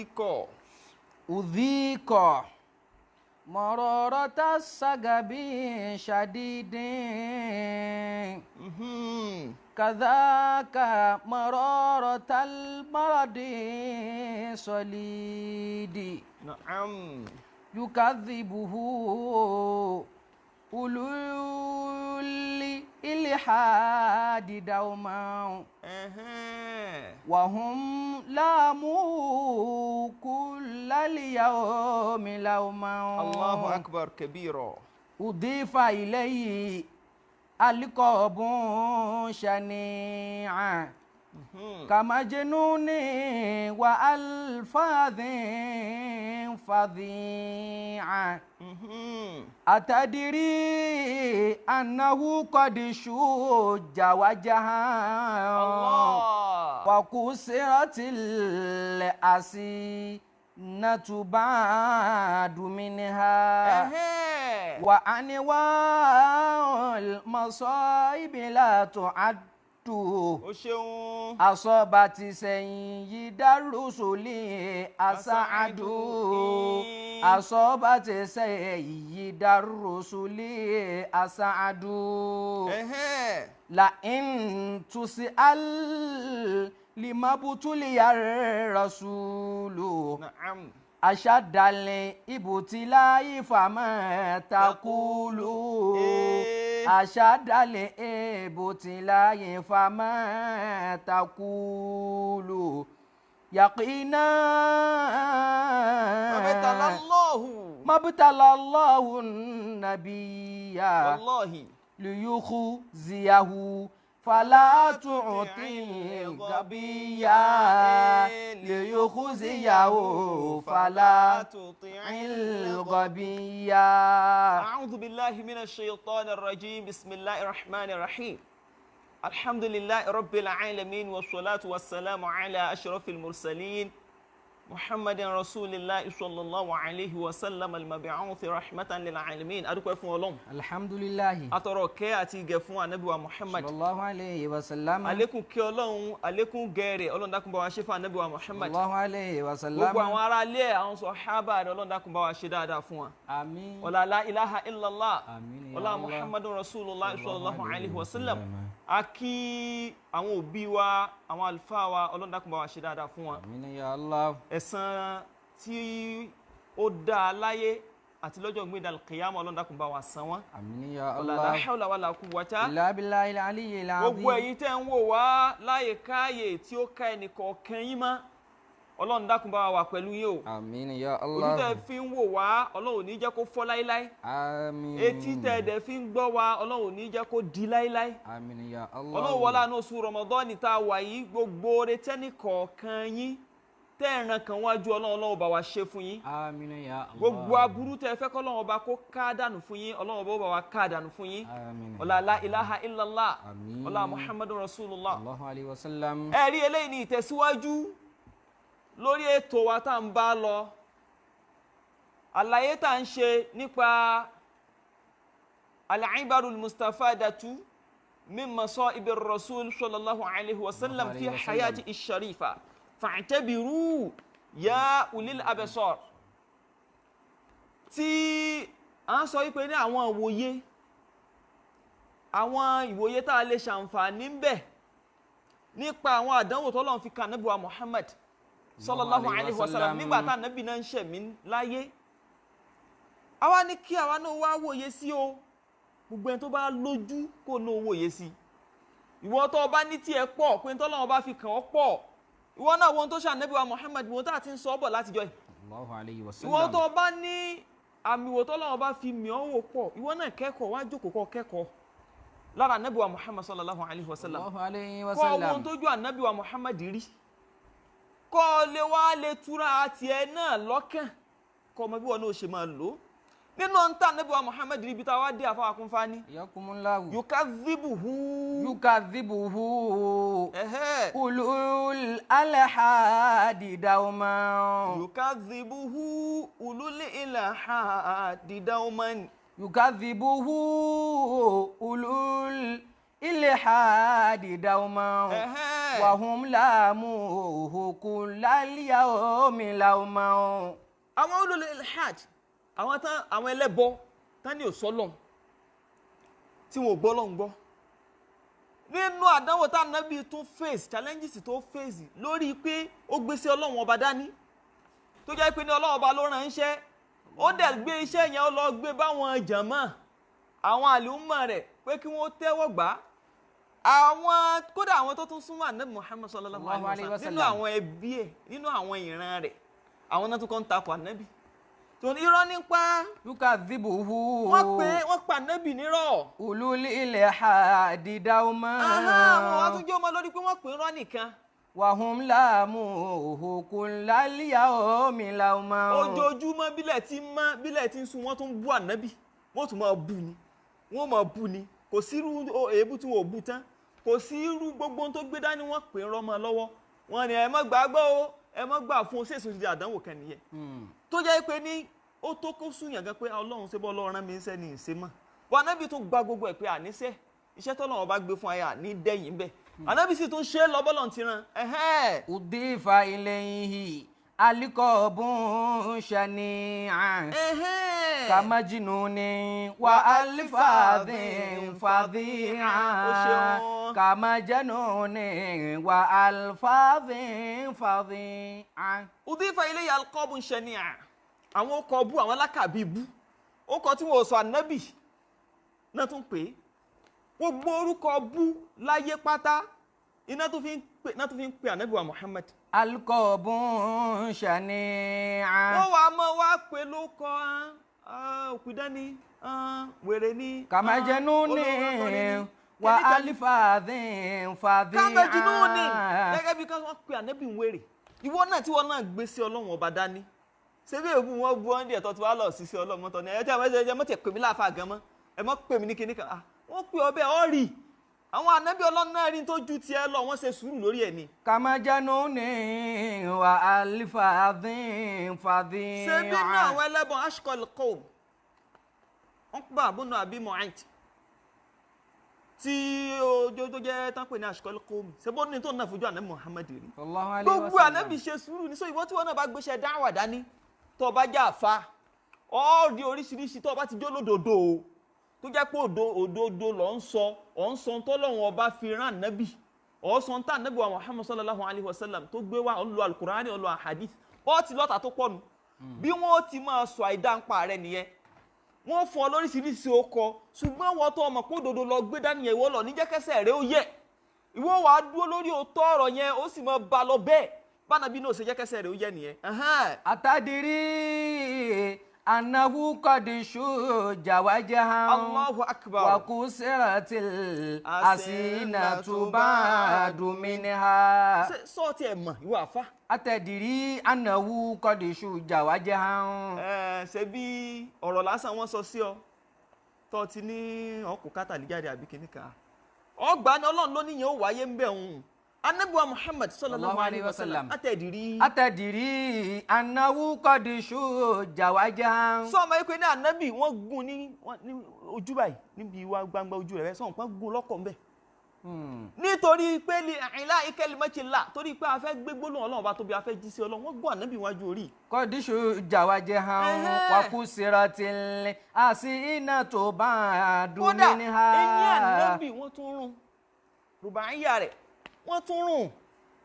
Ikọ̀. أذيق مرارة السقب شديد كذاك مرارة المرض صليد Naam. يكذبه أولو الإلحاد دوما وهم لاموا كل اليوم لوما Allahu akbar kabira. أضيف إليه ألقاب شنيعة كمجنون وألفاظ فظيعة أتدري أنه قد شج وجها Allah. وكسرت الأسنة بعد منها وأنواع المصائب لا تعد O ṣeun. أصابت سيد الرسل أسعد أصابت سيد الرسل أسعد لئن تسأل لما ابتلي الرسول Naam. أشد الابتلاء فما تقول أشد الابتلاء فما تقول يقينا Mabtalallahu. ما ابتلى الله النبي Wallahi. ليخزيه فلا تعطي غبيا ليخزيه فلا تطع الغبيا أعوذ بالله من الشيطان الرجيم بسم الله الرحمن الرحيم الحمد لله رب العالمين والصلاة والسلام على أشرف المرسلين محمد رسول الله صلى الله عليه وسلم المبعوث رحمة للعالمين. Adúpẹ́ fún Ọlọ́run. Alhamdulillahi. Atọrọ kẹ́ àti ìgẹ̀ fún Ànábì wa Muhammad. Sallallahu alayhi wa sallam. Àlékún kẹ́ Ọlọ́run, àlékún gẹ̀rẹ̀ Ọlọ́run, dákun bá wa ṣe fún Ànábì wa Muhammad. Sallallahu alayhi wa sallam. Gbogbo àwọn ará ilé ẹ̀, àwọn sàhábà rẹ̀, Ọlọ́run dákun bá wa ṣe dáadáa fún wa. Àmín. Ọlá la ilaha illallah. Àmín ya Ọlá Allah. Muhammadun rasulullah sallallahu alayhi wa sallam. Sallam. A kí àwọn òbí wa, àwọn àlùfáà wa, Ọlọ́run dákun bá wa ṣe dáadáa fún wa. Àmín ya Allah. Ẹ̀san tí ó dáa láyé àti lọ́jọ́ gbé kìyàmọ́, Ọlọ́run dákun bá wa san wọ́n. Àmín ya Ọlá la Allah. hawla wala quwwata. Illa billahi al-aliyyil azim. Gbogbo ẹ̀yin tẹ́ ń wò wá láyè káàyè tí ó ká ẹnìkọ̀ọ̀kan yín mọ́, Ọlọ́run dákun bá wa wà pẹ̀lú yín o. Àmín ya Ojú Allah. tẹ́ fi ń wò wá, Ọlọ́run ò ní jẹ́ kó fọ́ láíláí. Àmín. Etí tẹ́ dẹ̀ fi ń gbọ́ wa, Ọlọ́run ò ní jẹ́ kó di láíláí. Àmín ya Allah. Ọlọ́run wọlá ní oṣù Ramadan tá a wà yìí, gbogbo oore tẹ́nìkọ̀ọ̀kan yín tẹ́ ẹ̀ràn kan wájú Ọlọ́run, Ọlọ́run bá wa ṣe fún yín. Àmín ya Allah. Gbogbo aburú tẹ́ fẹ́ kọ́lọ́run ọba kó ká dànù fún yín, Ọlọ́run ọba ó bá wa ká dànù fún yín. Àmín. Ọlá la ilaha illallah. Àmín. Ọlá Muhammadun rasulullah. Allahu alayhi wa sallam. Ẹ̀rí eléyìí ni ìtẹ̀síwájú lórí ètò wa tá à ń bá lọ, àlàyé tá à ń ṣe nípa al-ibarul mustafadatu min masa'ibir rasul sallallahu alayhi wa sallam fi alayhi wa sallam. Hayati isharifa fa'tabiru ya ulil absar, tí à ń sọ wípé ní àwọn ìwòye, àwọn ìwòye tá a lè ṣàǹfààní ń bẹ nípa àwọn àdánwò tọ́lọ́run fi kan Ànábì wa Muhammad sallallahu alayhi wa sallam nígbà tá ànábì náà ń ṣẹ̀mí láyé. Àwa ní kí àwa náà wá wòye sí o. Gbogbo ẹni tó bá lójú kó ní wòye sí. Ìwọ tó o bá ní tiẹ̀ pọ̀ pé tọ́lọ́run bá fi kàn ọ́ pọ̀, ìwọ náà wo ohun tó ṣe Ànábì wa Muhammad, wo tá a ti ń sọ ọ́ bọ̀ látijọ́ yìí. Allahu alayhi wa sallam. Ìwọ tó o bá ní àmì ìwò tọ́lọ́run bá fi mì ọ́ wò pọ̀, ìwọ náà kẹ́kọ̀ọ́, wá jókòó kọ́ kẹ́kọ̀ọ́ lára Ànábì wa Muhammad sallallahu alayhi wa sallam. Allahu alayhi wa Kọ́ ohun sallam. tójú Ànábì wa Muhammad rí, kọ́ ọ lè wá lè túra tiẹ̀ náà lọ́kàn, kọ́ ọmọ bí wọn náà ṣe máa lò ó nínú ohun tá Ànábì wa Muhammad rí. Ibi tá a wá dé, àfọwọ́ akúnfà Yakumullahu. Yukadhibuhu. Yukadhibuhu. Ulul alhadi dawman. Yukadhibuhu ulul ilhadi dawman. Yukadhibuhu ulul الإلحاد دوما Ẹ̀hẹ́n. وهم لاموه كل اليوم لوما. Àwọn ulul ilhad, àwọn tán, àwọn ẹlẹ́bọ tán ní òsọ́lọ̀ tí wọn ò gbọ́ lọ́n gbọ́. Nínú àdánwò tá ànábì tún face, challenges tó face lórí pé ó gbé sí Ọlọ́run ọba dání, tó jẹ́ pé ní Ọlọ́run ọba ló rán iṣẹ́, ó dẹ̀ gbé iṣẹ́ yẹn, ó lọ gbé báwọn jàmá, àwọn àlùmọ̀ rẹ̀, pé kí wọ́n tẹ́wọ́ gbà á. Àwọn kódà àwọn tó tún súnmọ́ ànábì Muhammad sallallahu alayhi wa sallam, nínú àwọn ẹbí ẹ̀, nínú àwọn ìran rẹ̀, àwọn náà tún kọ́ ń takò ànábì tó ní irọ́ nípa. يكذبه Wọ́n pé wọ́n pa ànábì nírọ́. أولو الإلحاد دوما. Àwọn wa tún jẹ́ ọmọ lórí pé wọ́n pè é rọ́ nìkan. وهم لاموه كل اليوم لوما. Ojoojúmọ́, bílẹ̀ tí ń mọ́, bílẹ̀ tí ń sùn, wọ́n tún bú ànábì, wọ́n tún máa bú ni, wọ́n máa bú ni. Kò sí irú èébú tí wọ́n ò bú tán, kò sí irú gbogbo ohun tó gbé dání, wọ́n pè é rọ́mọ lọ́wọ́. Wọ́n ní ẹ má gbàgbọ́ o, ẹ má gbà fún un. Ṣèṣin ti àdánwò kan nìyẹn tó jẹ́ pé ní ó tó kó súnyàn gan pé Ọlọ́run ṣe bọ́ Ọlọ́run rán mi ń sẹ́ ní ìṣe mọ́ wọn. Ànábì tún gba gbogbo ẹ̀ pé àníṣe iṣẹ́ tọ́lọ́run bá gbé fún aya ní dẹ́yìn bẹ́ẹ̀, ànábì sì tún ṣe é lọ́bọ́lọ́ ti ran ẹ̀hẹ́n. أضيف إليه ألقاب شنيعة Ẹ̀hẹ́n. كمجنون وألفاظ فظيعة. Ó ṣeun. كمجنون وألفاظ فظيعة. أضيف إليه ألقاب شنيعة, àwọn ọkọ̀ bú, àwọn alákàbí bú, ọkọ̀ tí wọ́n sọ ànábì náà tún pè é, gbogbo orúkọ bú láyé pátá iná tó fi ń pè náà tó fi ń pè ànábì wa Muhammad. ألقاب شنيعة. Wọ́n wàá mọ́ wá pé ló kọ́ òpìdán ni, wèrè ni, كمجنون olórí ni, وألفاظ فظيعة. كمجنون, gẹ́gẹ́ bí wọ́n pe ànábì ń wèrè. Ìwọ náà tí wọ́n náà gbé sí Ọlọ́run ọba dání, ṣé bí èébú wọn bu ọ́n díẹ̀ tó ti wá lọ sí sí Ọlọ́run mọ́tọ́ ni ẹ jẹ́ ẹ mọ́ tẹ̀ pè mí láàfà gan mọ́, ẹ mọ́ pè mí ní kinní kan. Ah, wọ́n pè ọ bẹ́ẹ̀, ọ́ rí àwọn ànábì Ọlọ́run náà rí tó ju tiẹ̀ lọ, wọ́n ṣe sùúrù lórí ẹ̀ ni. كمجنون وألفاظ فظيعة. Ṣé bí náà àwọn ẹlẹ́bọn أشقى القوم, wọ́n pa àbúnú àbí Mu'ayt tí ojú tó jẹ́ tán pè ní أشقى القوم, ṣé bó ní tó náà fojú ànábì Muhammad rí? Sallallahu alayhi wa Gbogbo sallam. ànábì ṣe sùúrù ní. So ìwọ tí wọn náà bá gbéṣẹ́ dáwà dání, tó o bá jẹ́ àfa, ọ rí oríṣiríṣi. Tó o bá ti jó lódodo o, tó jẹ́ pé òdodo lọ ń sọ, ọ̀ ń sọ tọ́lọ́run ọba fi rán ànábì, ọ̀ sọ tá ànábì wa Muhammad sallallahu alayhi wa sallam tó gbé wá, ọ̀ ń lo alukurani, ọ̀ ń lo ahadith, ọ̀ ti lọ́ta tó pọ̀ nù bí wọ́n ti máa sọ àìdáǹpa rẹ nìyẹn. Wọ́n fún ọ lóríṣiríṣi ọkọ, ṣùgbọ́n wọ́n tó ọmọ pé òdodo lọ gbé dání yẹn, ìwọ lọ níjẹ́kẹsẹ̀ rẹ ó yẹ, ìwọ wàá dúró lórí òótọ́ ọ̀rọ̀ yẹn, ó sì máa ba lọ bẹ́ẹ̀. Bánabi náà ṣe jẹ́kẹsẹ̀ rẹ ó yẹ nìyẹn. Ẹhẹ́n. أتدري أنه قد شج وجها Allahu akbar. وكسرت الأسنة بعد منها. Ṣé sọ́ọ̀tì ẹ̀ mọ̀, ìwọ àfa? أتدري أنه قد شج وجها. Ẹ ṣe bí ọ̀rọ̀ lásán wọ́n sọ sí ọ tó ti ní ọkọ̀ kátàlí jáde àbí kìíní kan, ọgbà ni Ọlọ́run ló níyẹn ó wáyé ń bẹ̀ òun. Anabiwa Muhammad sallallahu alayhi wa sallam, أتدري. أتدري أنه قد شج وجها. Sọ ma yìí pé ní anabi wọ́n gún ní ní ojú báyìí, níbi ìwà gbangba ojú rẹ̀, sọ̀rọ̀ pé gún lọ́kọ̀ ń bẹ̀ nítorí pé ní إعلاء كلمة الله, torí pé a fẹ́ gbé gbólóhùn Ọlọ́run bá tóbi, a fẹ́ jí sí Ọlọ́run, wọ́n gún anabi wájú orí. قد شج وجها وكسرت الأسنة بعد Kódà منها. eyín ànábì wọ́n tún rún rùbáyà rẹ̀, wọ́n tún rún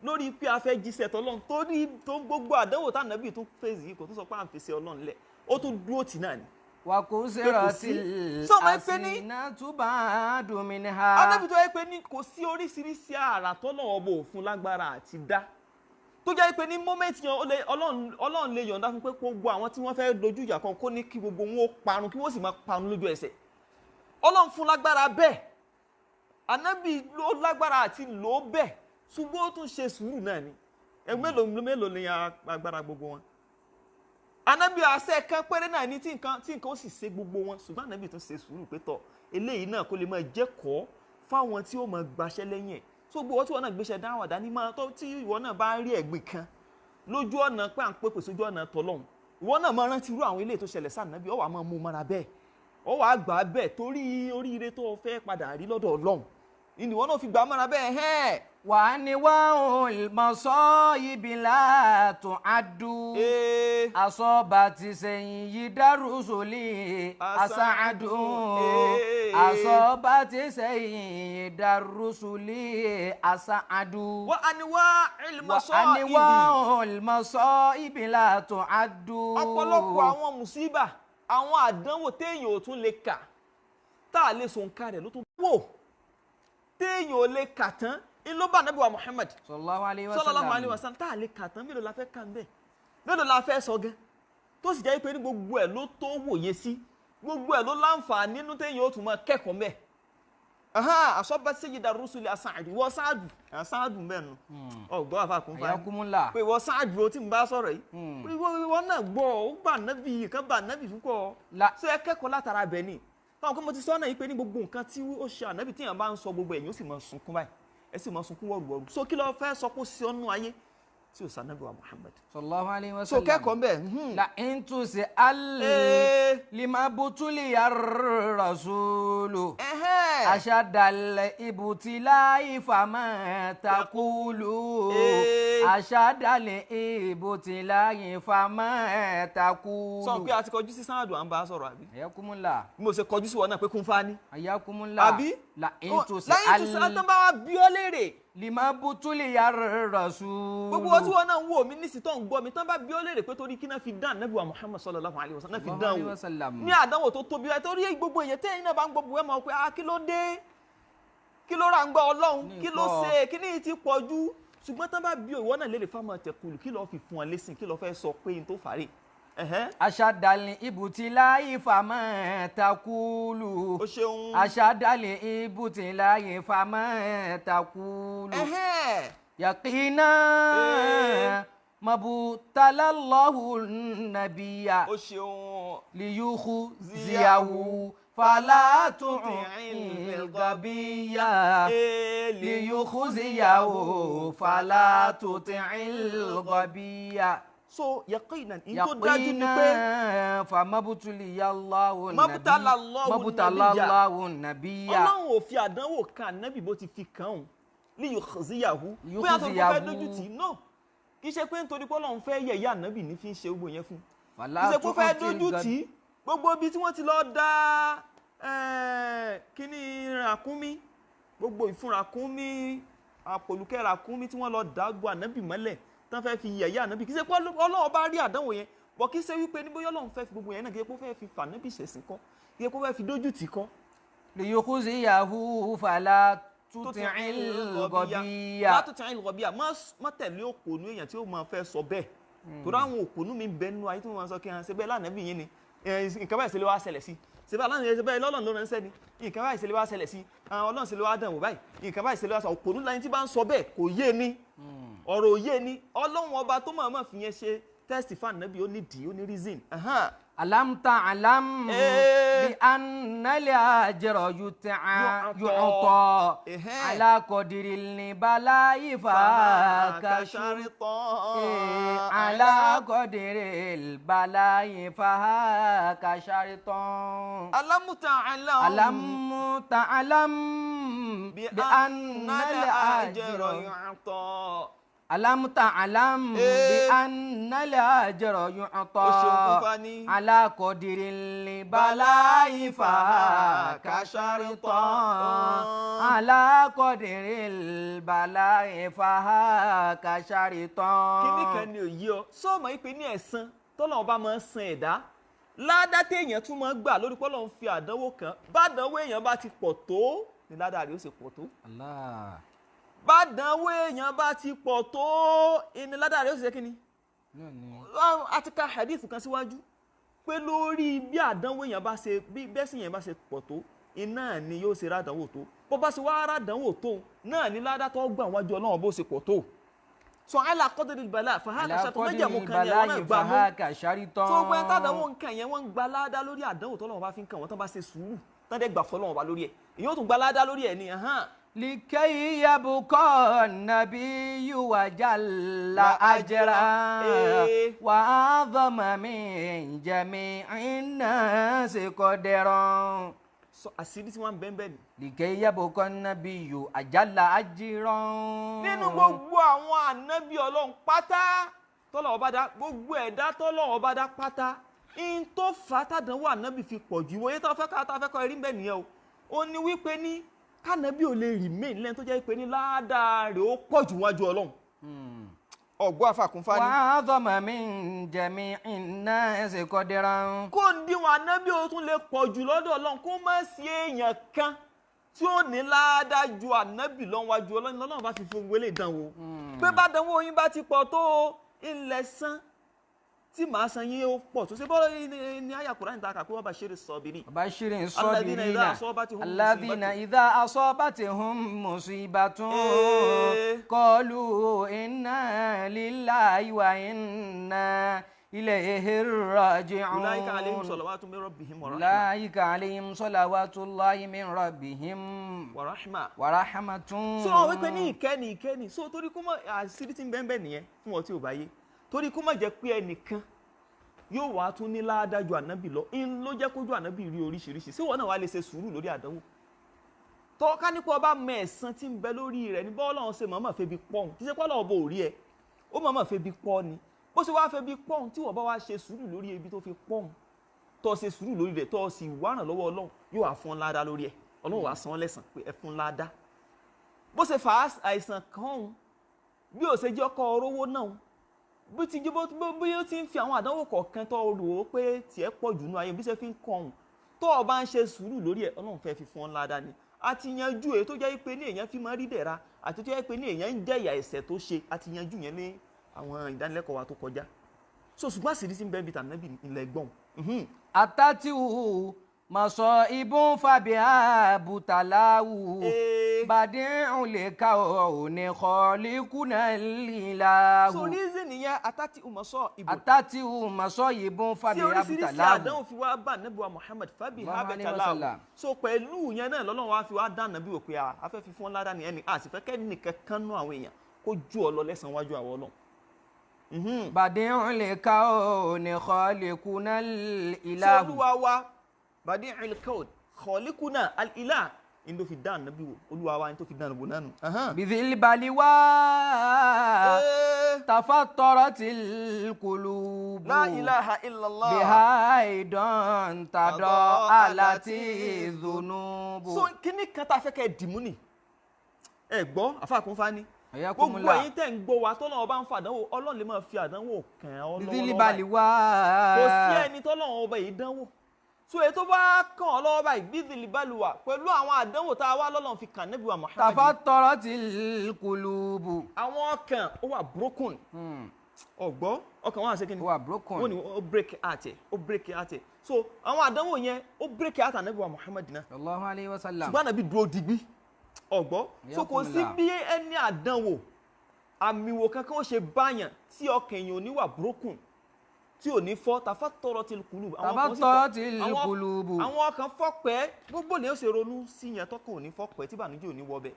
lórí pé a fẹ́ jíṣẹ́ tọ́lọ́run. Torí tó ń gbogbo àdánwò tànábì tún fèsì yìí, kò tún sọ pé à ń fèsì Ọlọ́run lẹ̀, ó tún dúró tì náà ni. وكسرت Sí. Sọ ma pé ní- الأسنة بعد منها. Ànábì tó yẹ pé ní kò sí oríṣiríṣi àrà tọ́lọ́run ọba òfun lágbára àti dá, tó jẹ́ pé ní moment yẹn Ọlọ́run lè yọ̀ǹda fún pé gbogbo àwọn tí wọ́n fẹ́ dojú ìjà kan, kó ní kí gbogbo wọn ó parun, kí wọ́n sì máa parun lójú ẹsẹ̀. Ọlọ́run fún lágbára bẹ́ẹ̀, ànábì ló lágbára àti lò ó bẹ́ẹ̀, ṣùgbọ́n ó tún ṣe sùúrù náà ni. Ẹ mélòó mélòó ni agbára gbogbo wọn? Ànábì àṣẹ kan péré náà ní tí nǹkan ó sì ṣe gbogbo wọn, ṣùgbọ́n ànábì tún ṣe sùúrù pé tọ̀ eléyìí náà kó lè máa jẹ́kọ̀ọ́ fáwọn tí ó máa gbaṣẹ́ lẹ́yìn ẹ̀. Tó gbowó tí wọn náà gbéṣẹ́ dáwà dání, máa tó tí ìwọ náà bá ń rí ẹ̀gbìn kan lójú ọ̀nà pé à ń pèpè sójú ọ̀nà tọ́lọ́hún, ìwọ náà máa rántí irú àwọn eléyìí tó ṣẹlẹ̀ sáà ó wàá máa mú mọ́ra bẹ́ẹ̀, ó wàá gbà á bẹ́ẹ̀ torí oríire tó o fẹ́ padà rí lọ́dọ̀ Ọlọ́run. Ìwọ náà fi gbà á mọ́ra bẹ́ẹ̀ hẹ́ẹ̀. وأنواع المصائب لا تعد Ee. أصابت سيد الرسل أسعد Ee. أصابت سيد الرسل أسعد Wa anwa'il masā'ibi. وأنواع المصائب لا تعد Ọ̀pọ̀lọpọ̀ àwọn mùsíbà, àwọn àdánwò téèyàn ò tún lè kà, tá a lè sòǹkà rẹ̀ ló tún wò, téèyàn ò lè kà tán, ń ló bá Ànábì wa Muhammad صلى الله عليه sallallahu alaihi وسلم wasallam, tá a lè kà tán, mélòó la fẹ́ kà ń bẹ̀, mélòó la fẹ́ sọ gan, tó sì jẹ́ pé ní gbogbo ẹ̀ ló tó wòye sí, gbogbo ẹ̀ ló láǹfààní nínú téèyàn ó tún máa kẹ́kọ̀ọ́ mẹ́. Asọ́ba sayyida rusuli asáàdù, ìwọ sáàdù asáàdù mẹ́nu ọgbọ́n àfàkùn fani حياكم الله pé ìwọ sáàdù o tí mo bá sọ̀rọ̀ yìí, ìwọ náà gbọ́ ó gbà nábì kan bà nábì púpọ̀. La- Ṣé ẹ kẹ́kọ̀ọ́ látara bẹ̀ ni táwọn kí mo ti sọ náà yìí pé ní gbogbo nǹkan tí ó ṣe ànábì tí èèyàn bá ń sọ gbogbo ẹ̀yìn ó sì máa sunkún báyìí, ẹ sì máa sunkún wọ̀rùwọ̀rù. So kí ló fẹ́ sọ pé ó ṣe ọ́nú ayé tí ò sànábì wa Muhammad? صلى الله عليه So وسلم kẹ́kọ̀ọ́ ń bẹ̀. لئن تسأل Ee. لما ابتلي الرسول Ẹhẹ́n. أشد الابتلاء فما تقول Ee. أشد الابتلاء فما تقول Sọ pé a ti kọjú sí sáàdù à ń bá a sọ̀rọ̀ àbí? حياكم الله Bí mo ṣe kọjú sí wọn náà pé kún fani. حياكم الله Àbí? لئن Lẹ́yìn tó تسأل tán bá wá bí ọ léèrè. لما ابتلي الرسول Gbogbo ọtí wọn náà ń wò mí nísìsiyìí tó ń gbọ́ mi, tán bá bí ọ léèrè pé torí kí náà fi dán Ànábì wa Muhammad sallallahu alaihi wasallam náà fi Sallallahu dán alaihi wò wasallam. ní àdánwò tó tóbi ẹ, torí gbogbo èèyàn tẹ́yìn náà bá ń gbọ́ bu ẹ mọ̀ pé ah, kí ló dé, kí ló rà ń gbọ́ Ọlọ́run, Ní kí ló nǹkan. ṣe, kí ní ti pọ̀ jù. Ṣùgbọ́n tán bá bí ìwọ náà léèrè fáwọn tẹkùlù, kí ló fi fún ọ lẹ́sìn, kí ló fẹ́ sọ pé n tó fàárẹ̀. Ẹ̀hẹ́n. أشد الابتلاء فما تقول O ṣeun. أشد الابتلاء فما تقول Ẹ̀hẹ́n. يقينا إيه. ما ابتلى الله النبي O ṣeun. ليخزيه فلا تطع الغبي ليخزيه فلا تطع الغبي So yaqinan, in tó dájú ni pé يقينا فما ابتلي الله النبي ما ابتلى الله ما ابتلى النبي. الله النبي Ọlọ́run ò fi àdánwò kan ànábì bó ti fi kàn án liyukhziyahu, bóyá tó fẹ́ dójú tì í náà, kì í ṣe pé nítorí pé Ọlọ́run fẹ́ yẹ̀yẹ́ ànábì ní fi ń ṣe gbogbo yẹn fún, kì í فلا ṣe pé ó fẹ́ تطع dójú الغبي tì í. Gbogbo ibi tí wọ́n ti lọ da kíní ràkúnmí, gbogbo ìfun ràkúnmí, àpòlùkẹ́ ràkúnmí tí wọ́n lọ dá gbogbo ànábì mọ́lẹ̀ tán fẹ́ fi yẹ̀yẹ́ ànábì, kì í ṣe pé Ọlọ́run bá rí àdánwò yẹn bọ̀, kì í ṣe wípé ní bóyá Ọlọ́run fẹ́ fi gbogbo yẹn náà, kì í ṣe pé ó fẹ́ fi fànábì ṣẹ̀sìn kọ́, kì í ṣe pé ó fẹ́ fi dójú tì í kọ́. ليخزيه فلا تطع الغبي Látò tí àyìn lọ́bíà, má tẹ̀lé òpònú èèyàn tí ó máa fẹ́ sọ bẹ́ẹ̀, torí àwọn òpònú mi bẹ nínú ayé tí wọ́n máa sọ kí wọ́n ṣe bẹ́ẹ̀ lánàá bí yín ni nǹkan báyìí ṣe lè wá ṣẹlẹ̀ sí, ṣe bẹ́ẹ̀ lánàá, ṣe bẹ́ẹ̀ lọ́lọ́run ló ránṣẹ́ ni, nǹkan báyìí ṣe lè wá ṣẹlẹ̀ sí, àwọn Ọlọ́run ṣe lè wá dàn wò báyìí, nǹkan báyìí ṣe lè wá sọ. Òpònú láyé tí bá ń sọ bẹ́ẹ̀ kò yé ni, ọ̀rọ̀ ò yé ni. Ọlọ́run ọba tó máa fi yẹn ṣe tẹ́sítì fún ànábì, ó ní dì, ó ní reason. Ahan. ألم تعلم إيه. بأن الأجر يعطى. يعطى إيه. على قدر البلاء فهاك شرطا. إيه. على قدر البلاء فهاك شرطا ألم تعلم ألم تعلم بأن بأن الأجر الأجر يعطى. ألم تعلم إيه. بأن الأجر يعطى O ṣeun Kúfání. على قدر البلاء فهاك شرطا على قدر البلاء فهاك شرطا Kíní kan ni òye ọ sọ́ọ̀mọ́ yìí pé ní ẹ̀san tọ́lọ́run bá máa ń san ẹ̀dá, ládá téèyàn tún máa ń gbà lórí pọ́lọ́run fi àdánwò kan, bádánwò èèyàn bá ti pọ̀ tó ni ládá rẹ̀ ó sì pọ̀ tó. Allah Bádánwò èèyàn bá ti pọ̀ tó ni ládá rẹ̀ ó sì ṣe kíni. náà ni. A ti ka hadith kan síwájú pé lórí bí àdánwò èèyàn bá ṣe, bí bẹ́sìn èèyàn bá ṣe pọ̀ tó, iná ni yóò ṣe rádánwò tó, bó bá ṣe wá rádánwò tó náà ni ládá tó gbà wájú Ọlọ́run bó ṣe pọ̀ tó. So ala qadri al-bala fàhálà على ṣàtọ̀ قدر méjèèmú kan ni àwọn náà البلاء gbà mú. فهاك شرطا Tó gbẹ́ tàdánwò nǹkan yẹn, wọ́n ń gba ládá lórí àdánwò tọ́lọ́run bá fi ń kàn wọ́n, tán bá ṣe sùúrù tán dẹ́ gbà fọlọ́run bá lórí ẹ̀, èyí ó tún gba ládá lórí ẹ̀ ni. لكي يبقى النبي وجل أجرا إيه. وأعظم من جميع الناس قدرا. Sọ àṣírí tí wọ́n ń bẹ́ẹ̀ bẹ́ẹ̀ ni. لكي يبقى النبي أجل أجرا. Nínú gbogbo àwọn ànábì Ọlọ́run pátá tọ́lọ́run bá dá, gbogbo ẹ̀dá tọ́lọ́run bá dá pátá, in tó fà á tàdánwò ànábì fi pọ̀ jù, ìwòye tó fẹ́ ká tá fẹ́ kọ́ ẹrí ń bẹ̀ nìyẹn o. Ó ní wípé ní kánábì ò lè remain lẹ́nu tó jẹ́ pé ní ládàá rẹ̀ ó pọ̀ jù wájú Ọlọ́run. Ọ̀gbọ́n àfàkúnfà ni. وعظم من جميع الناس قدرا. Kó ń díwọ̀n ànábì ó tún lè pọ̀ jù lọ́dọ̀ Ọlọ́run, kó má sí èèyàn kan tí ó ní ládàá ju ànábì lọ́wájú Ọlọ́run, lọ́lọ́run bá fi fún wọlé ìdánwò pé bá dánwò yín bá ti pọ̀ tó o, ilẹ̀ san tí màá san yín ó pọ̀ tó ṣe bọ́lá ní àyà Kùránì ta kà pé wọ́n bá ṣeré sọ̀bìrì. بشر الذين الصابرين إذا أصابتهم الذين مصيبة. إذا أصابتهم مصيبة إيه. قالوا إنا لله وإنا إليه راجعون. أولئك عليهم صلوات من ربهم ورحمة. أولئك عليهم صلوات الله من ربهم ورحمة. ورحمة. So wọn wípé ní ìkẹ́ni ìkẹ́ni, so torí kó mọ̀ àṣírí tí ń bẹ́ẹ̀ bẹ́ẹ̀ nìyẹn fún ọ tí ò bá yé, torí kó má jẹ́ pé ẹnìkan yóò wá tún ní láádájú ànábì lọ ń ló jẹ́ kójú ànábì rí oríṣiríṣi. Ṣé wọn náà wá lè ṣe sùúrù lórí àdánwò tọ́ ká nípa ọba mọ ẹ̀san tí ń bẹ lórí rẹ̀ ní bọ́ọ̀lù ọ̀hún ṣe mọ̀ọ́mọ̀ febi pọ́n, kì í ṣe pé Ọlọ́run bò rí ẹ, ó mọ̀ọ́mọ̀ febi pọ́n ni. Bó ṣe wáá febi pọ́n, tí wọ́n bá wá ṣe sùúrù lórí ebi tó fi pọ́n, tó ṣe sùúrù lórí rẹ̀, tó sì wá ràn lọ́wọ́ Ọlọ́run, yóò wá fún ọ ládàá lórí ẹ̀. Ọlọ́run wá san ọ́ lẹ́san pé ẹ fún ládàá. Bó ṣe fà á àìsàn kan òun, bí ó ṣe jẹ́ ọkọ̀ orówó náà, bí ti jẹ́ bí ó ti ń fi àwọn àdánwò kọ̀ọ̀kan tó rò ó pé tiẹ̀ pọ̀ jù nínú ayé, bí ṣe fi ń kọ́ òun, tó o bá ń ṣe sùúrù lórí ẹ̀, Ọlọ́run fẹ́ fi fún ọ ládàá ni. A ti yanjú èyí tó jẹ́ pé ní èèyàn fi máa rí dẹ̀ra àti tó jẹ́ pé ní èèyàn ń jẹ̀yà ẹ̀ṣẹ̀ tó ṣe, a ti yanjú yẹn ní àwọn ìdánilẹ́kọ̀ọ́ wa tó kọjá. So ṣùgbọ́n àṣírí tí ń bẹ bí tànàbí ilẹ̀ gbọ̀n. Atatihu مصائب فبها ابتلاه بديع الكون خالقنا الإله. So reason nìyẹn أتته مصائب. أتته مصائب Tí فبها oríṣiríṣi ابتلاه. àdánwò fi wá bá ànábì wa Muhammad فبها Sallallahu alayhi wa ابتلاه. sallam. So pẹ̀lú yẹn náà lọ́lọ́run wá fi wá dá ànábì wò pé a fẹ́ fi fún ládàá ni ẹni a sì fẹ́ kẹ́nìkan kan nú àwọn èèyàn kó ju ọ lọ lẹ́sàn-án wájú àwọn Ọlọ́run. بديع الكون خالقنا Tí الإله. Olúwa wa بديع الكون خالقنا الإله ní ló fi dá ànábì wò, Olúwa wa ní tó fi dá ànábì wò náà nù. بذي البلوى تفطرت القلوب. لا إله إلا الله. بها أيضا تضاءلت الذنوب. So kíní kan tá a fẹ́ kẹ́ ẹ dìmú ni ẹ gbọ́ àfàkùnfà ni حياكم gbogbo الله. ẹ̀yin tẹ́ ń gbọ́ wa, tọ́lọ́run ọba ń fa àdánwò, Ọlọ́run lè máa fi àdánwò kàn ọ́ بذي lọ́wọ́lọ́wọ́ báyìí. البلوى. Kò sí ẹni tọ́lọ́run ọba yìí dánwò, so èyí tó bá kàn ọ́ lọ́wọ́ báyìí بذي البلوى pẹ̀lú àwọn àdánwò tá a wá lọ́lọ́run fi kàn Nábì wa Muhammad. تفطرت القلوب. Àwọn ọkàn ó wà broken. Ọ̀gbọ́ ọkàn wọn àṣekí ni? Ó wà broken. Wọ́n ní ó break heart ẹ̀, ó break heart ẹ̀. So àwọn àdánwò yẹn ó break heart Ànábì wa Muhammad náà. صلى الله عليه وسلم. Ṣùgbọ́n Ànábì dúró digbí, ọ̀gbọ́. So kò sí حياكم الله. bí ẹni àdánwò àmìwò kankan ó ṣe báyàn tí ọkàn èèyàn ò ní wà broken, tí ò ní fọ́. تفطرت القلوب. Àwọn kan sì fọ́. تفطرت القلوب. Àwọn ọkàn fọ́pẹ́, gbogbo lè ó ṣe ronú sí yẹn tọkàn ò ní fọ́pẹ́, tí ìbànújẹ́ ò ní wọbẹ̀.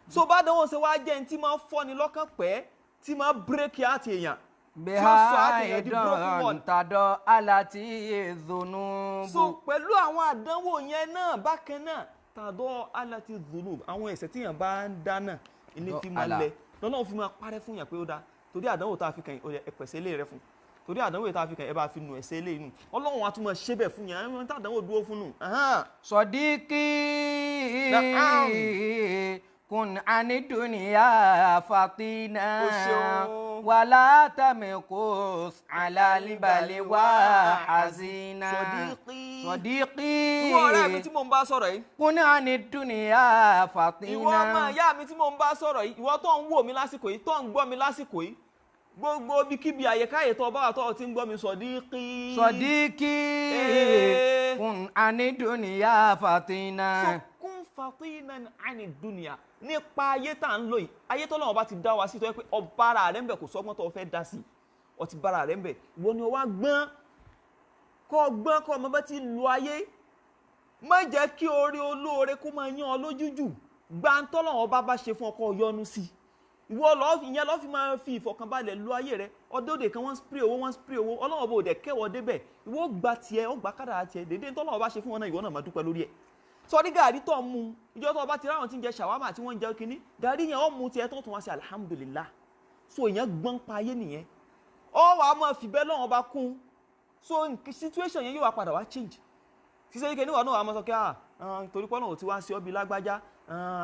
So bá dánwò ṣe wá jẹ́ ní tí máa ń fọ́ni lọ́kàn pẹ́, tí máa ń break heart èèyàn, tí ó sọ heart بها èèyàn di broken أيضا one. تضاءلت الذنوب. So pẹ̀lú àwọn àdánwò yẹn náà bákan náà تضاءلت الذنوب, àwọn ẹ̀ṣẹ̀ tí yẹn bá ń dá náà ilé fi máa تضاءل. lẹ lọ́nà fi máa parẹ́ fún yàn pé ó dáa, torí àdánwò tá a fi kàn yín, ẹ pẹ̀sẹ̀ ilé rẹ fún, torí àdánwò tá a fi kàn ẹ bá fi nu ẹ̀ṣẹ̀ ilé inú, Ọlọ́run á tún máa ṣe bẹ́ẹ̀ fún yàn ẹ̀ tá àdánwò dúró fún nù. صديقي نعم. كن عن الدنيا فطينا O ṣeun. ولا تمكث على البلوى حزينا. صديقي. صديقي. Ìwọ ọ̀rẹ́ mi tí mò ń bá sọ̀rọ̀ yìí. كن عن الدنيا Ìwọ ọmọ فطينا. ìyá mi tí mò ń bá sọ̀rọ̀ yìí, ìwọ tó ń wò mí lásìkò yìí, tó ń gbọ́ mi lásìkò yìí, gbogbo ibikíbi àyíkáyè tó bá wà tó ti ń gbọ́ mi, صديقي. صديقي. Eh. كن عن الدنيا فطينا. So كن فطينا عن الدنيا, nípa ayé tá à ń lò yìí, ayé tọ́lọ́run bá ti dá wa sí, tó yẹ pé ọba ara rẹ̀ ń bẹ̀, kò sọ́gbọ́n tó fẹ́ dá sí, ọtí bára rẹ̀ ń bẹ̀, ìwọ ni o wá gbọ́n, kọ́ gbọ́n, kọ́ ọmọ bá ti lu ayé. Má jẹ́ kí oore olóore kó máa yán ọ lójú jù. Gba ń tọ́lọ́run ọba bá ṣe fún ọkọ yọnu sí i. Ìwọ lọ́ọ́ ìyẹn lọ́ọ́ fi máa fi ìfọ̀kànbalẹ̀ lu ayé rẹ. Ọdẹ òde kan wọ́n spray owó, wọ́n spray owó, Ọlọ́run ọba òde kẹwọ́ débẹ̀. Ìwọ gba tiẹ̀, ó gba kádàrá tiẹ̀ dédé. Tọ́lọ́run ọba ṣe fún wọn náà, ìwọ náà máa dúpẹ́ lórí ẹ̀. Sọrí gàrí tó ń mu, ìjọ tó o bá ti ráwọn tí ń jẹ ṣàwámà tí wọ́n ń jẹ kínní, gàrí yẹn ó mu tiẹ̀ tó tún wá sí alhamdulillah. So ìyẹn gbọ́n pa ayé nìyẹn. Ọ wàá máa fìbẹ́ lọ́wọ́n bá kún. So situation yẹn yóò wá padà wá change. Ṣiṣẹ́ yìí kẹ́ni wà náà wàá máa sọ pé ah, torí pé Ọlọ́run ti wá sí ọ́ bí lágbájá,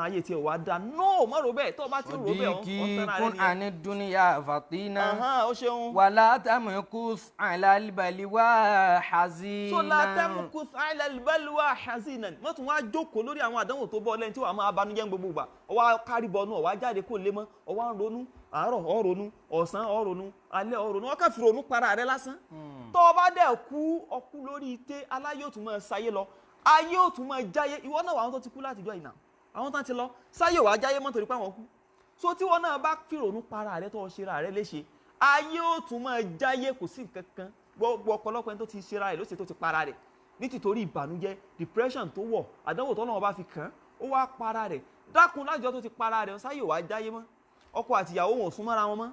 ayé tiẹ̀ wá dá. No, má rò bẹ́ẹ̀. Tó o bá ti rò bẹ́ẹ̀, ọ̀ ń tán ara rẹ صديقي كن nìyẹn. عن الدنيا فطينا Ahan, ó ṣeun. ولا تمكث على البلوى حزينا. So la tamkus ala albalwa hazinan. Wọ́n tún wá jókòó lórí àwọn àdánwò tó bọ́ lẹ́yìn tí wàá máa banújẹ́ ní gbogbo ìgbà. Ó wá kárí bọnú, ó wá jáde kó lé mọ́, ó wá ń ronú àárọ̀, ó ronú ọ̀sán, ó ronú alẹ́, ó ronú, ó kàn fi ronú para rẹ lásán. Tó o bá dẹ̀ kú, ọkú lórí ité aláyé ò tún máa sáyé lọ, ayé ò tún máa jáyé. Ìwọ náà wà, àwọn tó ti kú látijọ́ ìnà, àwọn tó ti lọ sáyé ò wá jáyé mọ́ torí pé àwọn kú. So tí wọn náà bá fi ronú para rẹ, tó o ṣe ra rẹ léṣe, ayé ò tún máa jáyé. Kò sí nǹkan kan. Gbogbo ọ̀pọ̀lọpọ̀ ẹni tó ti ṣera rẹ̀ ló ṣe, tó ti para rẹ̀ ní tìtorí ìbànújẹ́, depression tó wọ̀, àdánwò tó náà bá fi kàn án, ó wá para rẹ̀. Dákun, lájọ tó ti para rẹ̀, sáyé ò wá jáyé mọ́? Ọkọ àtìyàwó wọn ò sún mọ́ra wọn mọ́,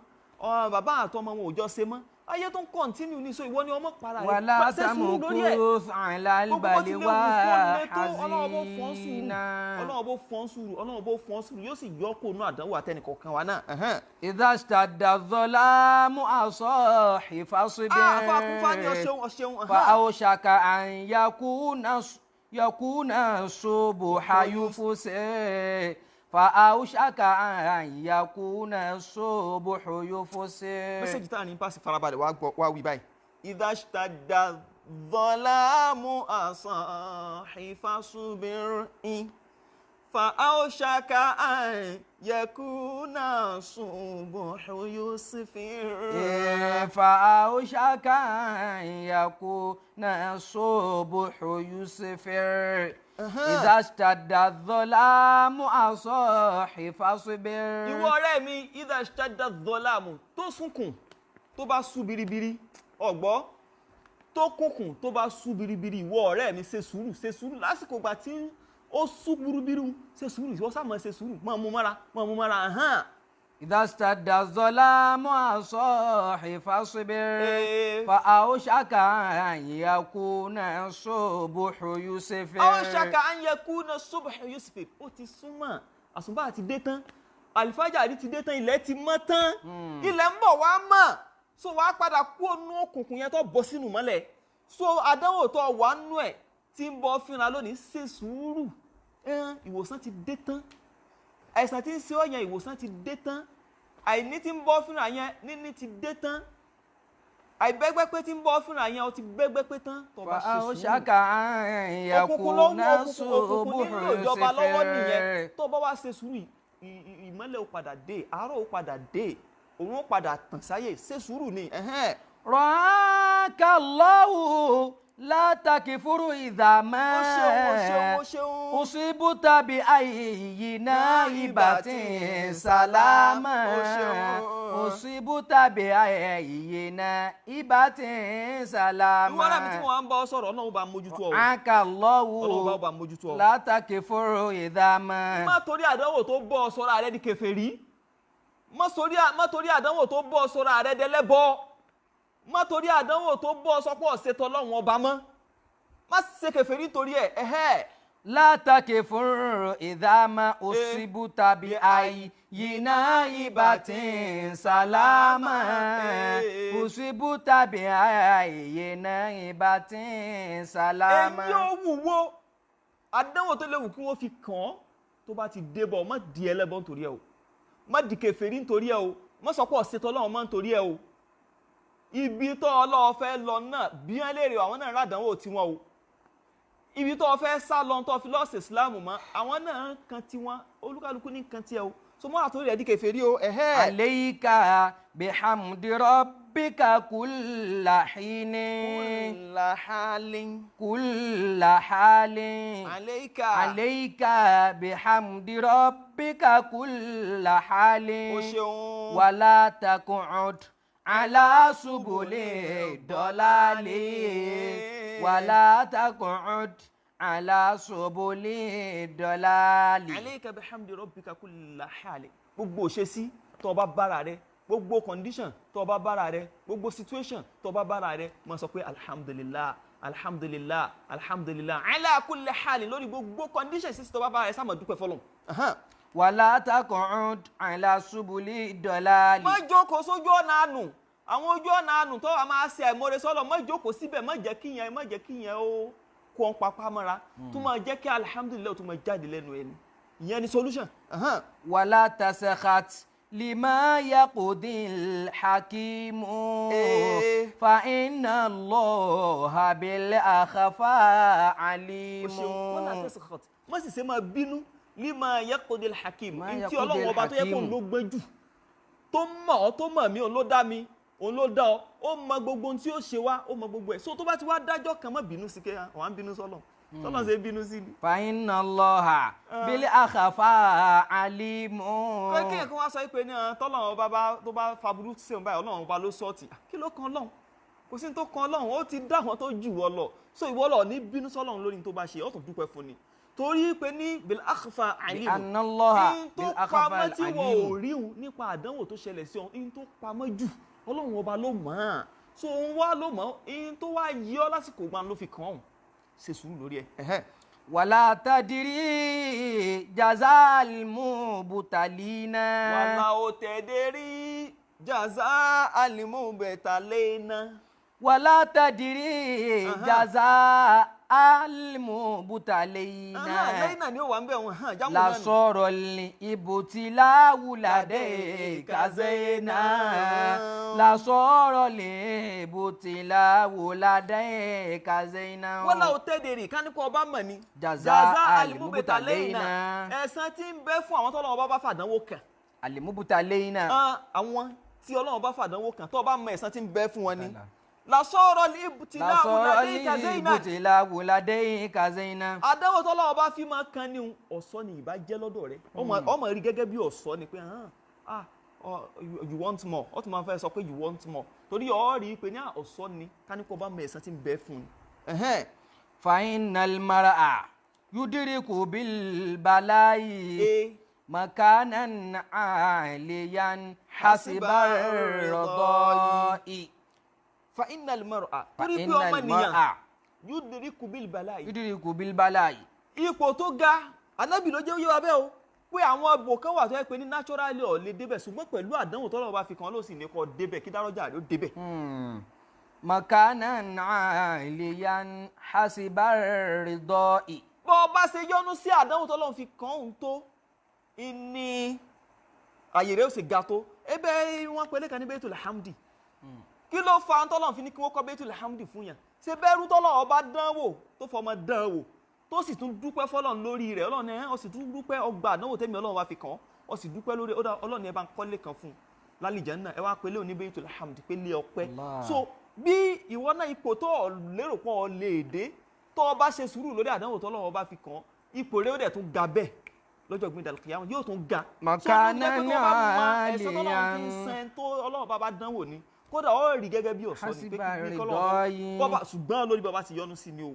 bàbá àtọmọ wọn ò jọ ṣe mọ́, ayé tó ń continue ní. So ìwọ ni ọmọ para rẹ̀. ولا Ṣe sùúrù lórí ẹ̀. تمكث على Gbogbo bó ti lè wù kó البلوى le tó, Ọlọ́run bó fọ́n sùúrù. حزينا. Ọlọ́run bó fọ́n sùúrù, Ọlọ́run bó fọ́n sùúrù, yóò sì yọ kó nú àdánwò àtẹnìkọ̀ọ̀kan wa náà. Ẹ̀hẹ́n. إذا اشتد الظلام أصاح فاصبر. Ah, àfa kúfà ní ọṣẹun ọṣẹun. فأوشك أن يكون الصبح يفسي، فأوشك أن يكون الصبح يفسي. Message tá à ní pàṣẹ, farabalẹ̀ wá gbọ́, wá wí báyìí. إذا اشتد الظلام أصاح فاصبر فأوشك أن يكون الصبح يسفر. فأوشك أن يكون الصبح يسفر. إذا اشتد الظلام أصاح فاصبر. Ìwọ ọ̀rẹ́ mi, إذا اشتد الظلام, tó súnkùn, tó bá sú biribiri, ọ̀gbọ́ tó kùnkùn, tó bá sú biribiri, ìwọ ọ̀rẹ́ mi, ṣe sùúrù, ṣe sùúrù lásìkò ìgbà tí ó sú biribiri. Ṣe sùúrù, ìwọ sáà máa ṣe sùúrù, máa mú mọ́ra, máa mú mọ́ra hàn. إذا اشتد الظلام أصاح فاصبر فأوشك أن يكون الصبح يسفر. أوشك أن يكون الصبح يسفر. Ó ti súnmọ́, àsùnbà ti dé tán, àlìfájàrí ti dé tán, ilẹ̀ ti mọ́ tán, ilẹ̀ ń bọ̀ wá mọ̀. So wàá padà kú ònú òkùnkùn yẹn tó bọ́ sínú mọ́lẹ̀. So àdánwò tó wà nú ẹ̀ tí ń bọ́ fínra lónìí, ṣe sùúrù. Ìwòsàn ti dé tán. Àìsàn tí ń ṣe ọ́ yẹn, ìwòsàn ti dé tán. Àìní tí ń bọ́ fínra yẹn, níní ti dé tán. Àìbẹ́gbẹ́pé tí ń bọ́ fínra yẹn, ó ti bẹ́gbẹ́pé tán tó bá ṣe sùúrù. فأوشك أن Òkùnkùn ló يكون ń òkùnkùn, òkùnkùn الصبح nílò ìjọba lọ́wọ́ nìyẹn. يسفر. Tó bá wá ṣe sùúrù, ìmọ́lẹ̀ ó padà dé, àárọ̀ ó padà dé, òun ó padà tàn sáyè. Ṣe sùúrù ni. Ẹ̀hẹ́n. رعاك الله، لا تكفر إذا ما Ó ṣeun, ó ṣeun, ó ṣeun. أصبت بأي نائبة سلاما. Ó ṣeun. أصبت بأي نائبة سلاما. Ìwọ ọ̀rẹ́ mi tí wọ́n á ń bá ọ sọ̀rọ̀, Ọlọ́run bá mójútó ọ o. رعاك الله Ọlọ́run bá mójútó ọ. لا تكفر إذا ما Má torí àdánwò tó bọ́ ọ sọ́ra rẹ di kèfèrí. Má torí àdánwò tó bọ́ ọ sọ́ra rẹ dẹlẹ́bọ. Má torí àdánwò tó bọ́ ọ sọ́pọ̀ ṣètò Ọlọ́run ọba mọ́. Má ṣe kèfèrí nítorí ẹ̀. Ẹ̀hẹ́. لا تكفر إذا ما أصبت بأي نائبة سلاما. أصبت بأي نائبة سلاما. Èyí ó wúwo, àdánwò tó léwu kí wọ́n fi kàn án, tó bá ti dé bọ̀, má di ẹlẹ́bọ nítorí ẹ o, má di kèfèrí nítorí ẹ o, má sọ pé ọ̀sẹ̀tọ̀ Ọlọ́run mọ́ nítorí ẹ o. Ibi tó Ọlọ́run fẹ́ lọ náà, bí wọ́n léèrè, àwọn náà ràdánwò tiwọn o. Ibi tó o fẹ́ sá lọ, tó fi lọ́ọ̀sì ìsìláàmù mọ́, àwọn náà kan tiwọn. Olúkálukú ní kan tiẹ̀ o. So mọ́ àtúndì rẹ̀ di kèfèrí o. Ẹ̀hẹ́. عليك بحمد ربك كل حين. كل حال. كل حال. عليك. عليك بحمد ربك كل حال. O ṣeun. ولا تقعد على سبل الضلال، ولا تقعد على سبل الضلال. عليك بحمد ربك كل حال. Gbogbo òṣèṣí tó o bá bára rẹ Gbogbo condition tó bá bára rẹ, gbogbo situation tó bá bára rẹ, máa sọ pé alhamdulillah, alhamdulillah, alhamdulillah ala kulli hali. Lórí gbogbo condition sísè tó bá bára rẹ, sáà máa dúpẹ́ fọ́lọ́run. Wala taq'ud ala subuli dalali. Má jókòó sójú ọ̀nà àánú, àwọn ojú ọ̀nà àánú tó wà máa ṣe àìmọ́re sọ́lọ̀, má jókòó síbẹ̀. Má jẹ́ kíyẹn ó kó ọ́n papá mọ́ra, tó máa jẹ́ kí alhamdulillah tó máa jáde lẹ́nu ẹni. Ìyẹn ni solution. Wala tasakhat lima yaqdil hakimu. Fa inna Allaha bil akhfa O alimu. ṣeun. Wala tasakhat, má sì ṣe máa bínú, lima yaqdil hakim, Ma ní tí yaqdil Ọlọ́run ọba tó yẹ kó hakim. ló gbọ́n jù, tó mọ̀ ọ́, tó mọ̀ mí, òun ló dá mi, òun ló dá ọ, ó mọ gbogbo ohun tí ó ṣe wá, ó mọ gbogbo ẹ̀. So tó bá ti wá dájọ́ kan, má bínú sí kéèyàn wà á ń bínú sọ́lọ̀. Sọ́lọ̀ ṣe bínú sí ni. Fa inna Allaha bil akhfa alimu. Kéèyàn kan wá sọ pé ní tọ́lọ́run ọba bá tó bá faburú sí òun báyìí, Ọlọ́run ọba ló sọ́ọ̀tì. Kí ló kan Ọlọ́run? Kò sí ní tó kan Ọlọ́run. Ó ti dá àwọn tó jù ọ lọ. So ìwọ lọ ní bínú sọ́lọ́run lórí ní tó bá ṣe, ó tún dúpẹ́ fún ni, torí pé ní bil akhfa alimu. Anna Allaha in tó bil akhfa pamọ́ tí wọ́n alimu. ò ríhun nípa àdánwò tó ṣẹlẹ̀ sí ọ, in tó pamọ́ jù, Ọlọ́run ọba ló mọ̀ ọ́n. So òun wá ló mọ̀ ọ́n. In tó wá yí ọ lásìkò gbọ́n ló fi kàn ọ́n, ṣe sùúrù lórí ẹ̀. Wala tadiri jazal mubtalina. Wàlá o tẹ̀dẹ̀ rí jaza alimubtalina. Wala tadiri jaza al-mubtalina. Lẹ́yìn náà ni ó wà ń bẹ̀ wọ́n hàn jámù náà nù. Lasọ̀rọ̀ lè ibùtìláwùlàdé kazena. Lasọ̀rọ̀ lè ibùtìláwùlàdé kazena. Wọ́n láwọn tẹ́lẹ̀ rí káníkọ́ ọba mọ̀ ni. Jaza alimubtalina. Ẹ̀san tí ń bẹ fún àwọn tọ́lọ́wọ́ bá bá fàdánwò kàn. Al-mubtalina. Àwọn tí Ọlọ́run bá fàdánwò kàn, tó bá mọ ẹ̀san tí ń bẹ fún wọn ni. Lasọ̀rọ̀ lè ibùtìláwùlàdé kazena. Ibùtìláwùlàdé kazena. Àdánwò tọ́lọ́wọ́ bá fi máa kan ní ọ̀sọ́ ni ìbá jẹ́ lọ́dọ̀ rẹ̀. Ọmọ rí gẹ́gẹ́ bí ọ̀sọ́ ni pé ah, you want more. Ó tún máa fẹ́ sọ pé you want more, torí ọ̀ rí i pé ní ọ̀sọ́ ni káníkó bá mọ ẹ̀san tí ń bẹ fún un. Fa innal mar'a yudriku bil bala'i makanan aliyan hasiba ridai. Fa innal mar'a, torí pé Innal ọmọnìyàn mar'a yudriku bil bala'i yudriku bil bala'i. Ipò tó ga, anábì ló jẹ́ ó yé wa bẹ́ẹ̀ o, pé àwọn ibò kan wà tó yẹ pé ní naturally ọ̀ lè débẹ̀, ṣùgbọ́n pẹ̀lú àdánwò tọ́lọ́run bá fi kàn ló sì ní kó débẹ̀, kí dárọ́jà rẹ̀ ó débẹ̀. Makanan aliyan hasiba ridai. Bọ́ ọ bá ṣe yọnu sí àdánwò tọ́lọ́run fi kàn òun tó ní àyè rẹ̀ ó sì ga tó. Ebe wọn pẹ̀lẹ́ kan ní Baitul Hamdi. Kí ló fa tọ́lọ́run fi ní kí wọ́n kọ́ Baitul Hamdi fún yàn? Ṣe bẹ́rù tọ́lọ́run ọba dánwò, tó fọmọ dánwò, tó sì tún dúpẹ́ fọlọ́run lórí rẹ̀? Ọlọ́run ẹ̀ ó sì tún dúpẹ́ ọgbà àdánwò tẹ́mi Ọlọ́run wá fi kàn ó, sì dúpẹ́ lórí Ọlọ́run. Ẹ bá ń kọ́lé kan fún un lálìjánnà, ẹ wá pélé òní Baitul Hamdi, pélé ọpẹ́. So bí ìwọ náà, ipò tó ọ lérò pọ̀ ọ lè dé, tó o bá ṣe sùúrù lórí àdánwò tọ́lọ́run ọba fi kàn, ipò rẹ̀ ó dẹ̀ tún ga bẹ́ẹ̀ lọ́jọ́ gbin dàlùkìyàmù, yóò tún ga. Makanan so tó bá mọ ẹ̀san tọ́lọ́run fi ń san tó Ọlọ́run bá bá dánwò ni, kódà ó rí gẹ́gẹ́ bí ọ̀sán ni pé kí Ọlọ́run bọ́ba. Ṣùgbọ́n lórí bàbá ti yọ́nú sí ni o,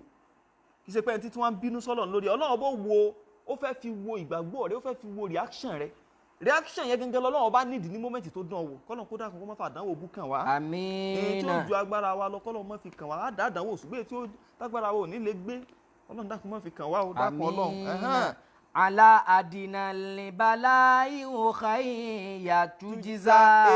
kì í ṣe pé ẹni tí wọ́n ń bínú sọ́lọ̀ lórí Ọlọ́run bó wo, ó fẹ́ fi wo ìgbàgbọ́ rẹ, ó fẹ́ fi wo reaction rẹ. Reaction yẹn gẹ́gẹ́ lọ́lọ́run bá nídìí ní moment tó dán wò. Kọ́lọ́n kó dákun kó má fà dánwò bú kàn wá. Àmín. Èyí tí ó ju agbára wa lọ, kọ́lọ́n má fi kàn wá. Á dá àdánwò, ṣùgbọ́n èyí tí ó tágbára wa ò ní lè gbé, Ọlọ́run dákun má fi kàn wá o, dákun Ọlọ́run. Ala adina libala ukhayya tujiza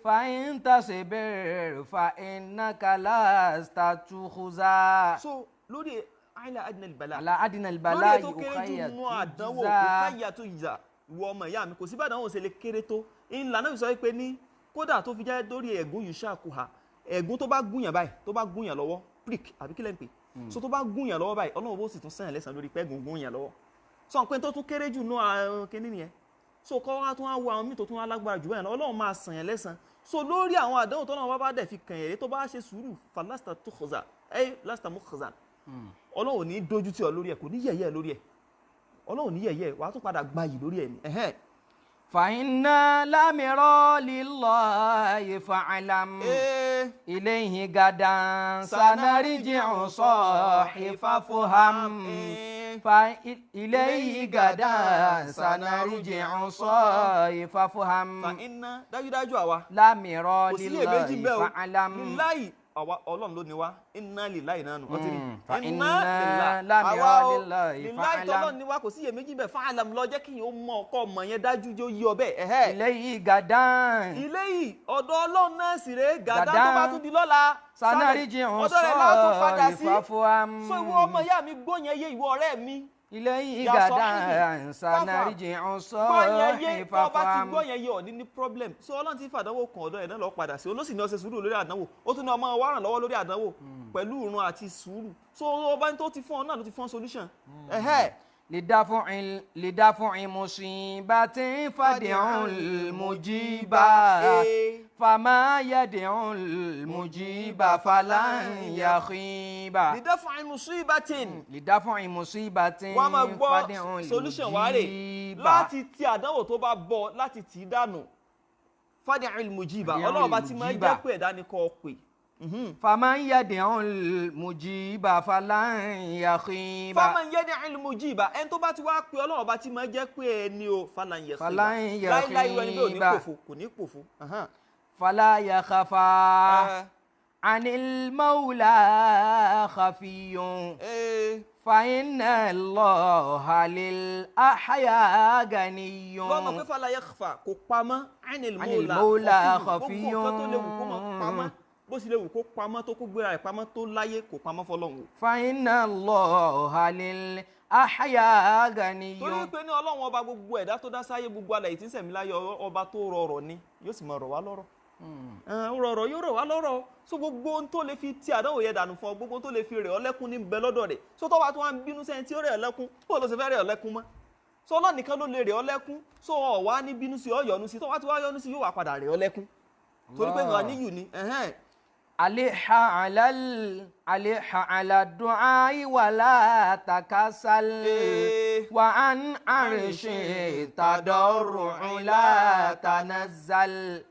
fa in tasbir fa innaka lasta tukhuza. So lórí ala adina libala, ala adina libala lórí ètò kéré jù nù àdánwò, ukhayya tujiza, ìwọ ọmọ ìyá mi, kò sí bá àdánwò ṣe lè kéré tó ńlá náà. Fi sọ pé ní kódà tó fi jẹ́ lórí ẹ̀gún yìí ṣàkóhà, ẹ̀gún tó bá gúnyàn báyìí, tó bá gúnyàn lọ́wọ́, prick àbí kílẹ̀ ń pè, so tó bá gúnyàn lọ́wọ́ báyìí, Ọlọ́run bó sì tún sẹ́yìn lẹ́sàn lórí pẹ́gùn gúnyàn lọ́wọ́. Sọ pé tó tún kéré jù náà kíní nìyẹn. So kọ́ wá tún wá wo àwọn míì tó tún wá lágbára jù báyìí lọ, Ọlọ́run máa sàn yẹn lẹ́sàn. So lórí àwọn àdánwò tó náà wá bá dẹ̀ fi kàn yẹn, tó bá ṣe sùúrù, falasta tukhza ẹ lasta mukhza, Ọlọ́run ò ní dójú tì ọ́ lórí ẹ̀, kò ní yẹ̀yẹ́ lórí ẹ̀, Ọlọ́run ní yẹ̀yẹ́, wàá tún padà gbayì lórí ẹ̀ ni. فإنا لامر لله فاعلم إليه غدا سنرجع صاحب فهم فإليه غدا سنرجع صاحب فهم fa iná dájúdájú àwa لامر kò sí iyèméjì لله bẹ́ẹ̀ o فاعلم líláì àwa ọlọ́run ló ní wa iná líláì náà nù ọtí rí fa iná inna líláì lámìíràn àwa o líláì líláì fa'alam. tọ́lọ́run ní wa kò sí iyèméjì bẹ́ẹ̀ fa'alam lọ jẹ́ kí n ó mọ ọkọ ọmọ yẹn dájú jó yí ọ bẹ́ẹ̀ ẹ̀hẹ́. إليه غدا ilé yìí ọ̀dọ̀ ọlọ́run náà sì rèé gàdá tó Gàdá. bá tún di lọ́la سنرجع ọ̀dọ̀ rẹ̀ látún padà sí صاحب فهم so ìwọ ọmọ ìyá mi gbọ́ yẹn yé ìwọ ọ̀rẹ́ mi إليه Ya غدا sahibi, سنرجع gbọ́ yẹn yé صاحب tó bá ti فهم gbọ́ yẹn yé ọ̀ní ní problem so ọlọ́run ti fàdánwò kan ọ̀dọ̀ ẹ̀ náà lọ padà sí olóṣì ní ó ṣe sùúrù lórí àdánwò ó tún ní ọmọ wa ràn lọ́wọ́ lórí àdánwò pẹ̀lú ìrun àti sùúrù so ọba tó ti fún ọ náà ló ti fún ọ solution ẹ̀hẹ́ لدفع مصيبة فادع المجيب فما يدع المجيب فلن يخيب لدفع مصيبة لدفع مصيبة wọ́n á máa gbọ́ فادع solution wá rè المجيب láti ti àdánwò tó bá bọ̀ láti tì í dànù fadi ilmujiba Fadi ọlọ́run bá ti máa ń ilmujiba. jẹ́ pé ẹ̀dá ni kò pè. فمن يدع المجيب فلن يخيب fáwọn yẹ́dí ilmujiba ẹni tó bá ti wá pé ọlọ́run bá ti máa ń jẹ́ pé ẹni o falan yẹ̀khiba Falan láíláí irú ẹni bẹ́ẹ̀ ò ní yakhiba. pòfo kò ní pòfo. Ahan. فلا يخفى عن المولى خفي Eh, فإن الله للأحياء غني lọ́mọ pé fala yakhfa kò pamọ́ anil Anil mawla mawla gbogbo nǹkan tó léwu kó máa pamọ́ khafiyun. bó sì léwu kó pamọ́ tó kó gbéra rẹ̀ pamọ́ tó láyé kò pamọ́ fọlọ́run o. فإن الله للأحياء غني torí pé ní ọlọ́run ọba gbogbo ẹ̀dá tó dá sáyé gbogbo alàyè tí ń sẹ̀mí láyé ọba tó rọrọ̀ ni yóò sì máa rọ̀ wá lọ́rọ̀ ó rọrọ̀ yóò rọ̀ wá lọ́rọ̀ so gbogbo ohun tó lè fi ti àdánwò yẹn dànù fún ọ gbogbo ohun tó lè fi rẹ̀ ọ́ lẹ́kún ní bẹ lọ́dọ̀ rẹ̀ so tó bá tó wá ń bínú sẹ́ni tí ó rẹ̀ ọ́ lẹ́kún bó ló ṣe fẹ́ rẹ̀ ọ́ lẹ́kún mọ́ so Ọlọ́run nìkan ló lè rẹ̀ ọ́ lẹ́kún so ọ̀ wá ní bínú sí ọ yọ́nú sí tó wá ti wá yọ́nú sí yóò wá padà rẹ̀ ọ́ lẹ́kún torí pé nǹkan níyù ni ẹ̀hẹ́n. ألح على ألح على الدعاء ولا تكسل إيه. وعن عرش التضرع لا تنزل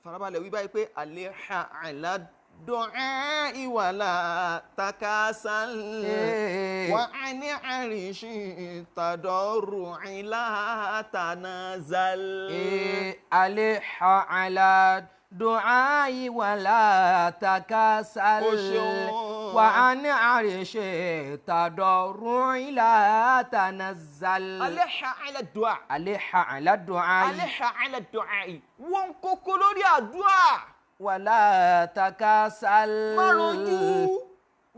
Farabalẹ̀ wí báyìí pé àleha àládọ́ẹ́ ìwàlà takasal Eh. wà á ní àríṣì tàdọ́rù ìlà tanazal. إيه، ألح على الدعاء ولا تكسل O ṣeun. وعن عرش التضرع لا تنزل Àleha àládọ́à ألح على الدعاء àleha àládọ́à wọ́n kókó lórí àdúrà ولا تكسل má rojú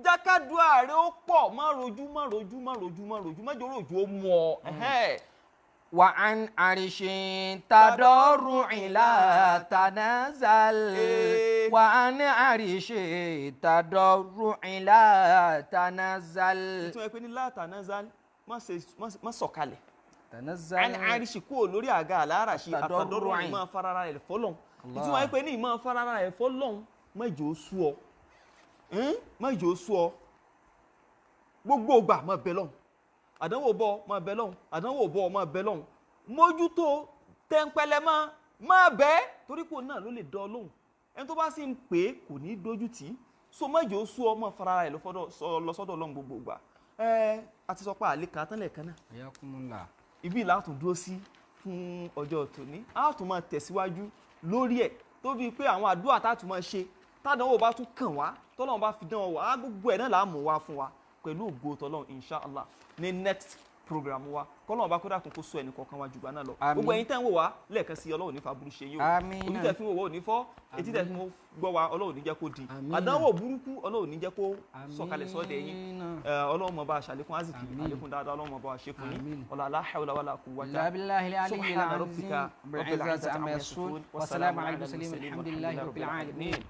jákàdúrà rẹ ó pọ̀ má rojú má rojú má rojú má rojú má jẹ́ rojú ó mú ọ. Ẹ̀hẹ́n. وعن عرش تضرع لا تنزل إيه. وعن عرش تضرع لا تنزل Ìtumọ̀ ẹ pé ní látànázal má má sọ̀kalẹ̀. تنزل An àríṣì kúrò lórí àga àláràṣì Àtàdọ́rùn. àtàdọ́rùn ìmọ̀ farara rẹ̀ fọlọ́n. Allah. Ìtumọ̀ ẹ pé ní ìmọ̀ farara rẹ̀ fọlọ́n má jẹ́ ó sú ọ. Má jẹ́ ó sú ọ. Gbogbo ìgbà má bẹ lọ́hùn. Àdánwò bọ̀ má bẹ lọ́hùn. Àdánwò bọ̀ má bẹ lọ́hùn. Mójútó tẹ́ńpẹ́lẹ́ mọ́ má bẹ́ torí pò náà ló lè dán ọ lóhùn. Ẹni tó bá sì ń pè é kò ní í dójú tì í. So má jẹ́ ó sú ọ má farara rẹ̀ lọ sọ́dọ̀ Ọlọ́run gbogbo ìgbà. Ẹ a ti sọ pé àlè kan tán lẹ́ẹ̀kan náà حياكم الله ibi látún dúró sí fún ọjọ́ tòní a tún máa tẹ̀síwájú lórí ẹ̀ tó bíi pé àwọn àdúrà tá a tún máa ṣe tádánwò bá tún kàn wá tọ́lọ́run bá fi dán wa wá gbogbo ẹ̀ náà là á mú wá fún wa pẹ̀lú ògo tọ́lọ́run inshallah ní next program wa kọ́lọ́run bá kódà kún kó sọ ẹnì kọ̀ọ̀kan wa jùgbà náà lọ. Àmín. Gbogbo ẹ̀yin tẹ́ ń wò wá lẹ́ẹ̀kan sí Ọlọ́run ní faburú ṣe yín o. Àmín. Ojú tẹ́ fi ń wò wá ò ní fọ́, etí tẹ́ fi ń gbọ́ wa Ọlọ́run ní jẹ́ kó di. Àmín. Àdánwò burúkú Ọlọ́run ní jẹ́ kó sọ̀kalẹ̀ sọ́dẹ̀ yín. Àmín. Ọlọ́run máa bá a ṣàlékún azìkì Àmín. àlékún dáadáa Ọlọ́run máa bá a ṣe fún yín. Àmín. Ọlá la hawla wala quwwata. لا بالله العلي سبحان ربك العظيم رب بالعزة العزة عما عما يصفون يصفون وسلام على المرسلين والحمد لله رب العالمين.